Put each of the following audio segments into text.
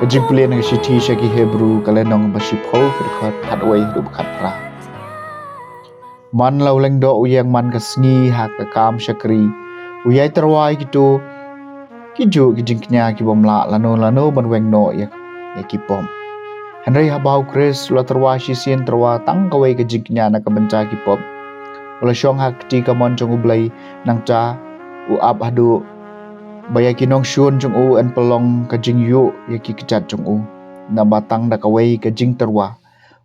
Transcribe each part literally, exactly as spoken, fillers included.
Ka jingpule na ka shithi sha ki Hebru ka lynnong ba shiphew, ka dkhot khatwei haduh khatphra. Man la u lyngdoh u ïeng man ka sngi ha ka kam shakri, u ïai tyrwa ïa kito ki juh ki jingkñia ki bym lah lano lano ban weng noh ïa, ïa ki pop. Hynrei haba u Khrist u la tyrwa shisien tyrwa tang kawei ka jingkñia na ka bynta ki pop, u la shong ha ka kti kamon jong U Blei, nangta u ap haduh ba ïa ki nongshun jong u yn pynlong ka jingïuh ïa ki kjat jong u. Naba tang da kawei ka jingtyrwa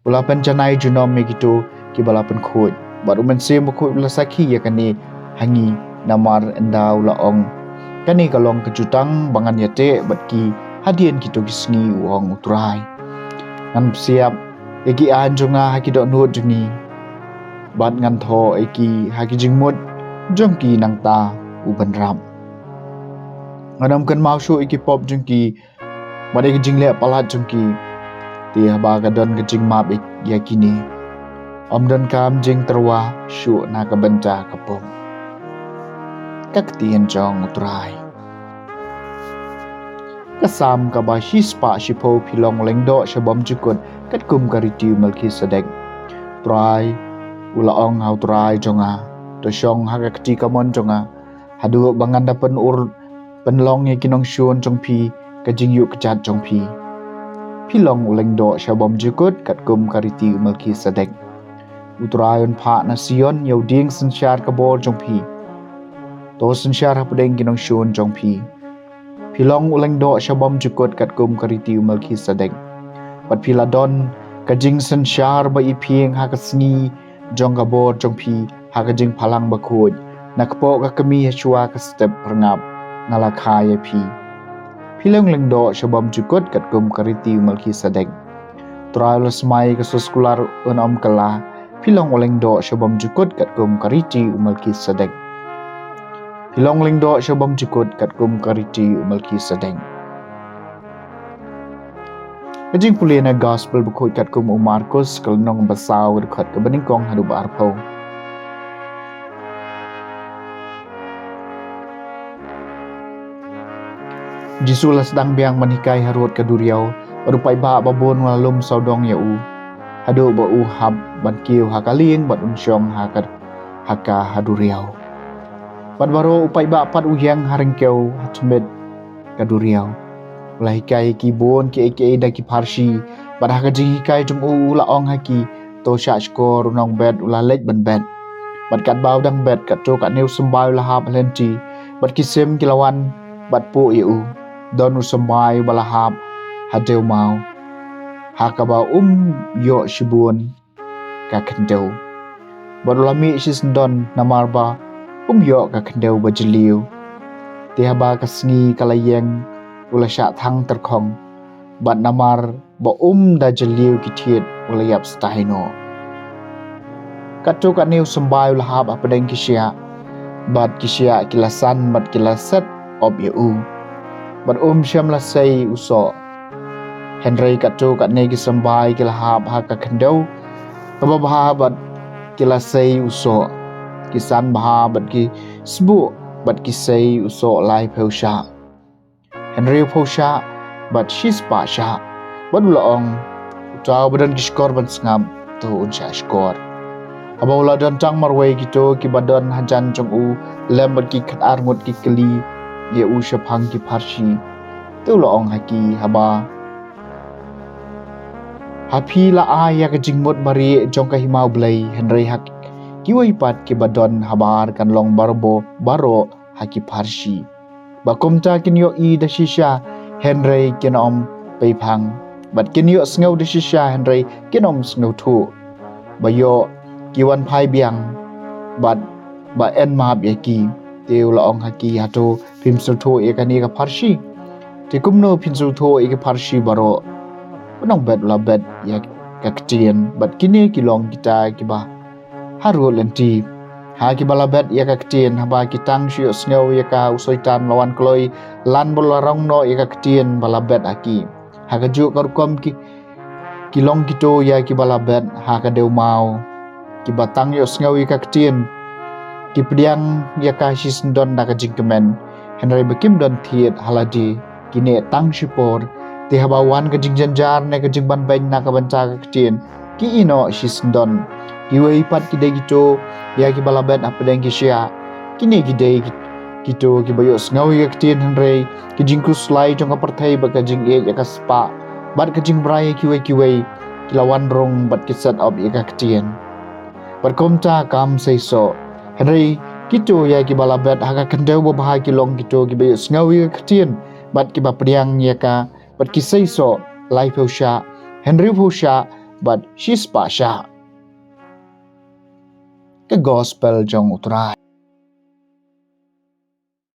u la pynjanai junom ïa kito kiba la pynkhuid, bad U Mynsiem Bakhuid u la sakhi ïa kane ha ngi. Namar ynda u la ong, kane ka long ka jutang ba ngan ïateh bad ki hadien kito ki sngi, u ong U Trai, ngan psiap ïa ki aiñ jong nga ha ki dohnud jong ngi, bad ngan thoh ïa ki ha ki jingmut jong ki nangta u bynrap. Ngan ym kynmaw shuh ïa ki pop jong ki bad ïa ki jingleh palat jong ki. Te haba ka don ka jingmap ïa, ïa kine, ym donkam jingtyrwa shuh na ka bynta ka pop. Ka ktien jong U Trai. Ka Salm kaba shispah shiphew. Phi long u lyngdoh sha bymjukut katkum ka riti u Melkisedek. U Trai u la ong ha U Trai jong nga, to shong ha ka kti kamon jong nga, haduh ba ngan da pynur pynlong ïa ki nongshun jong phi ka jingïuh kjat jong phi. Phi long u lyngdoh sha bymjukut katkum ka riti u Melkisedek. U Trai un phah na Sion ïa u dieng synshar ka bor jong phi. To synshar hapdeng ki nongshun jong phi. Phi long u lyngdoh sha bymjukut katkum ka riti u Melkisedek. Bad phi la don ka jingsynshar ba iphieng ha ka sngi jong ka bor jong phi, ha ka jingphalang bakhuid, na kpoh ka kmie, hashwa ka step pyrngap nga la kha ïa phi. Phi long lyngdoh sha bymjukut katkum ka riti u Melkisedek. U Trai u la smai ka soskular un ym kylla. Phi long u lyngdoh sha bymjukut katkum ka riti u Melkisedek. Phi long u lyngdoh sha bymjukut katkum ka riti u Melkisedek. Ka jingpule na Gospel bakhuid katkum u Markus, ka lynnong ba saw, ka dkhot kaba nyngkong haduh ba arphew. Jisu la sdang biang ban hikai harud ka duriaw, bad u paidbah babun u la lum sawdong ïa u, haduh ba u hap ban kiew ha ka lieng bad un shong ha ka, ha ka ha duriaw. Bad baroh u paidbah pat u ïeng ha ryngkew ha tmiet ka duriaw. U la hikai ïa ki bun kiei kiei da ki pharshi, bad ha ka jinghikai jong u u la ong ha ki, to shah shkor, u nongbet u la leit ban bet. Bad katba u dang bet, katto katne u symbai u la hap ha lynti, bad ki sim ki la wan bad puh ïa u. Don u symbai uba la hap ha dewmaw, ha kaba um ïoh shibun ka khyndew. Bad u la mih shisyndon namar ba um ïoh ka khyndew ba jylliew. Te haba ka sngi ka la ïeng, u la shah thang tyrkhong, bad namar ba um da jylliew ki thied, u la ïap stai noh. Katto katne u symbai u la hap hapdeng ki shiah, bad ki shiah ki la san bad ki la set op ïa u, bad um shym la sei u soh. Hynrei katto katne ki symbai ki la hap ha ka khyndew kaba bha bad ki la sei u soh, ki san bha bad ki sbuh bad ki sei u soh laiphew shah, hynriewphew shah bad shispah shah. Bad u la ong, uta uba don ki shkor ban sngap, to un shah shkor. Haba u la don tang marwei kito kiba don hajan jong u lem bad ki khatar ngut ki kylli ïa u shaphang ki pharshi. Te u la ong ha ki, haba ha phi la ai ïa ka jingmut marieh jong ka hima U Blei, hynrei ha kiwei pat kiba don habar kan long barabor baroh ha ki pharshi. Ba kumta kin ïohi da shisha hynrei kin ym peiphang, bad kin ïohsngew da shisha hynrei kin ym sngewthuh. Ba ïoh ki wan phai biang bad ba yn map ïa ki. Te u la ong ha ki, hato phim sngewthuh ïa kane ka pharshi? Te kumno phin sngewthuh ïa ki pharshi baroh? U nongbet u la bet ïa ka ktien, bad kine ki long kita kiba harud lynti ha kiba la bet ïa ka ktien. Haba ki tang shu ïohsngew ïa ka, u Soitan u la wan kloi lan bad u la rong noh ïa ka ktien ba la bet ha ki. Ha kajuh ka rukom ki, ki long kito ïa kiba la bet ha ka dewmaw, kiba tang ïohsngew ïa ka ktien, ki pdiang ïa ka shisyndon da ka jingkmen, hynrei ba kim don thied ha lade, ki neh tang shipor, Te haba wan ka jingjynjar ne ka jingbanbeiñ na ka bynta ka ktien, ki ïehnoh shisyndon. Kiwei pat ki dei kito ïa kiba la bet hapdeng ki shiah. Kine ki dei kito kiba ïohsngew ïa ka ktien, hynrei ka jingkhuslai jong ka pyrthei bad ka jingïeit ïa ka spah bad ka jingbrai ïa kiwei kiwei ki la wan rung bad ki set up ïa ka ktien. Bad kumta kam seisoh. Hynrei kito ïa kiba la bet ha ka khyndew babha ki long kito kiba ïohsngew ïa ka ktien bad kiba pdiang ïa ka, bad ki seisoh laiphew shah, hynriewphew shah bad shispah shah. Ka Gospel jong U Trai.